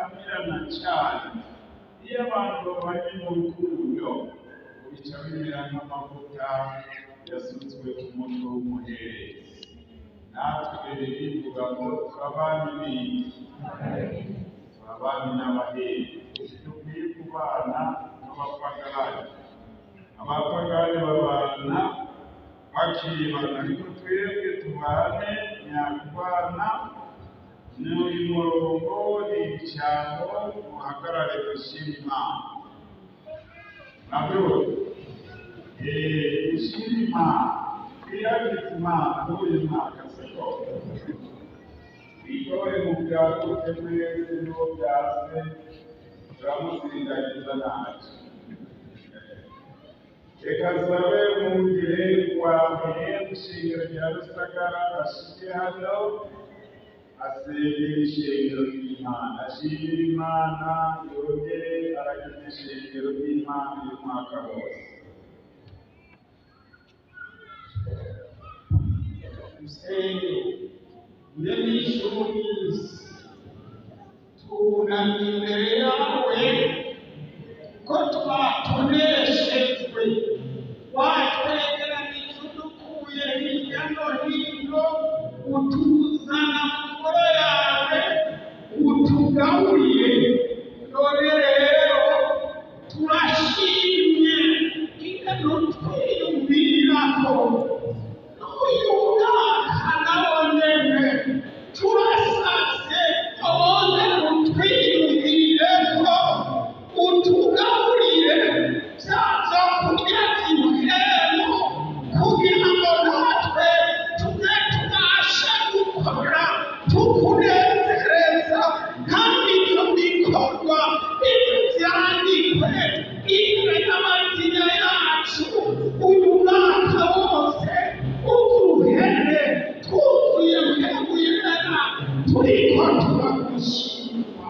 Mudahamirana cyane. Iyo abantu babanye mu rukundo, bica bimera nk'amavuta yasutswe ku mutwe w'umuherezi. Natwe bivuga ngo turabami b'iki, turabami n'abaherezi. Dukwiye kubana n'abapagani. Abapagani babana bakibana, ariko twebwe tubane nyakubana. N'uyu murongo ni ijambo, muhagarare dushima Imana. Nabyo dushima Imana, twiyagize Imana n'uyu mwaka siko twigore mu byagutse mwese n'uwo byase, turamusindagiza ntacyo. Reka nsabe mwungere wa mbere w'ishengero rya Rusagara ashike hano, asengera ishengero ry'Imana, ashimira Imana, yongere aragize ishengero ry'Imana uyu mwaka wose. Dusenge. Uremye ijuru n'isi, twunamye imbere yawe ko twatoneshejwe, watwegeranije udukuye hirya no hino, utuzana mu ngoro yawe, utugaburire. None rero turashimye ingano twiyumvirako n'uyu mwaka nawo nyene turasavye none utwiyumvireko, utugaburire vya vyokurya vy'ibihemu, kugira ngo natwe tuze tubashe gukora tukunezereza, kandi ivyo bikorwa ivyo vyandikwe imbere y'amazina yacu uyu mwaka wose uzuhere twuzuye mpemu turiko turagushima.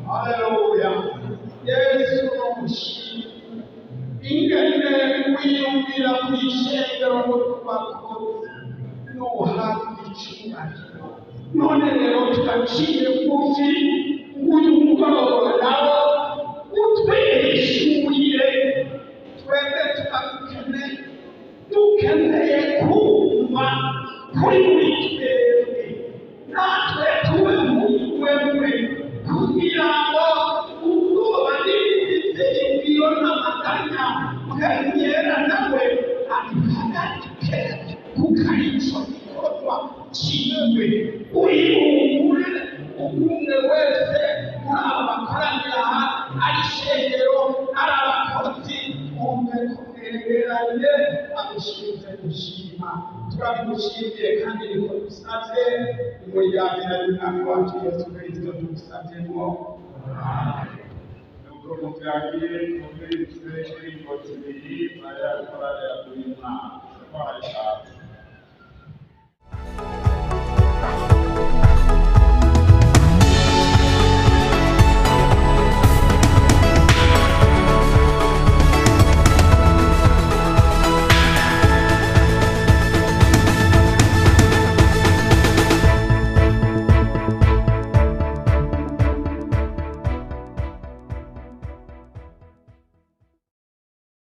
Haleluya. Yesu n'umushima ingene wiyumvira kw'ishengero no ku bakozi nuhabwa icubahiro. None rero turaciye bugufi, uyu mugoroba nawo utwihishurire. Twebwe turagukeneye, dukeneye kumva kuri buri twebwe, natwe tube muri wewe, kugira ngo ubwoba n'ibindi vyiyumviro n'amaganya bwengera nawe abihagarike, kuko ari ico gikorwa ciwe. Uyihumure umwe wese muri aba bakoranira aha, ari ishengero, ari abakozi, umwe kumwegeranye agushinze gushima. Turabigushimiye kandi niko dusavye muri rya zina ry'Umwami wacu Yesu Kristo tugusavyemo. Nuko muvyagiye twumvirize indirimbo zibiri, mariya korali yaguye Imana. Twahaye ikaze.